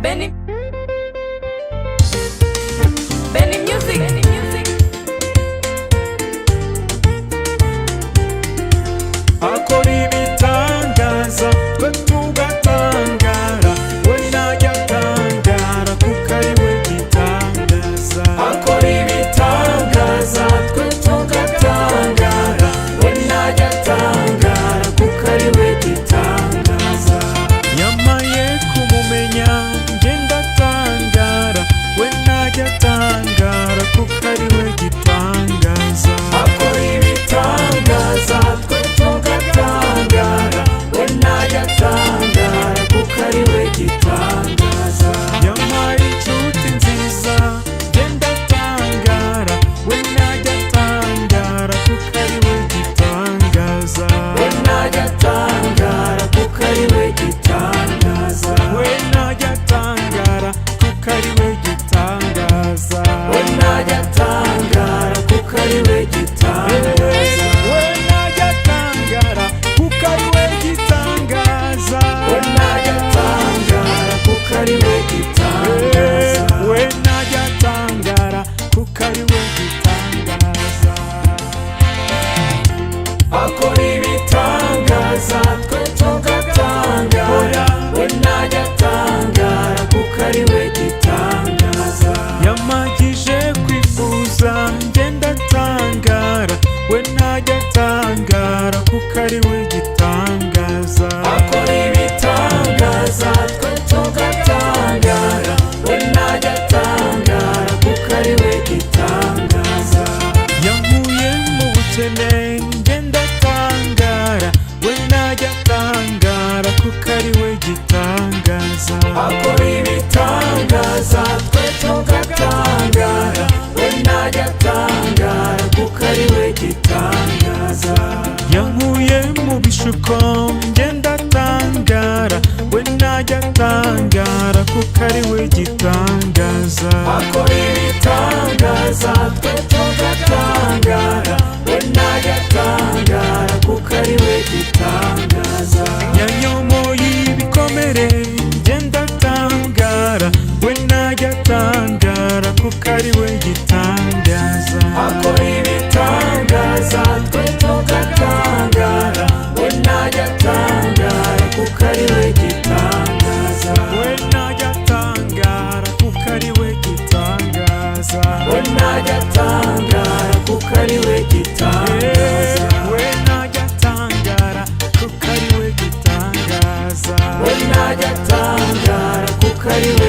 Benny Benny Music. Benny Music. Akora ibitangaza, twe tugatangara. We ntajya atangara kuko ari we gitangaza. Akora ibitangaza, twe tugatangara. We ntajya atangara kuko ari we gitangaza. Yamaye kumumenya, ngenda atangara. We ntajya atangara kuko ari we gitangaza. Akora ibitangaza, twe tugatangara. We ntajya atangara kuko ari we gitangaza. Yampaye inshuti nziza, ngenda atangara. We ntajya atangara kuko ari we gitangaza. We ntajya atangara kuko ari we gitangaza. We ntajya atangara kuko ari we gitangaza. We ntajya atangara kuko ari we gitangaza. We ntajya atangara kuko ari we gitangaza. We ntajya atangara kuko ari we gitangaza. We ntajya atangara kuko ari we gitangaza. Akora ibitangaza, twe tugatangara. We ntajya atangara kuko ari we gitangaza. Yamagije kwifuza, ngenda atangara. We ntajya atangara kuko ari we gitangaza. Akora ibitangaza, twe tugatangara. We ntajya atangara kuko ari we gitangaza. Yankuye mu bukene, ngenda atangara. We ntajya atangara kuko ari we gitangaza. Akora ibitangaza, twe tugatangara. We ntajya atangara kuko ari we gitangaza. Yankuye mu bishuko, ngenda atangara. We ntajya atangara kuko ari we gitangaza. Akora ibitangaza, twe tugatangara. We ntajya atangara kuko ari we gitangaza. Yanyomoye ibikomere, ngenda atangara. We ntajya atangara kuko ari we gitangaza. Akora ibitangaza, twe tugatangara. We ntajya atangara kuko ari we gitangaza. We ntajya atangara kuko ari we gitangaza. We ntajya atangara kuko ari we gitangaza. We ntajya atangara kuko ari we gitangaza. We ntajya atangara kuko ari we.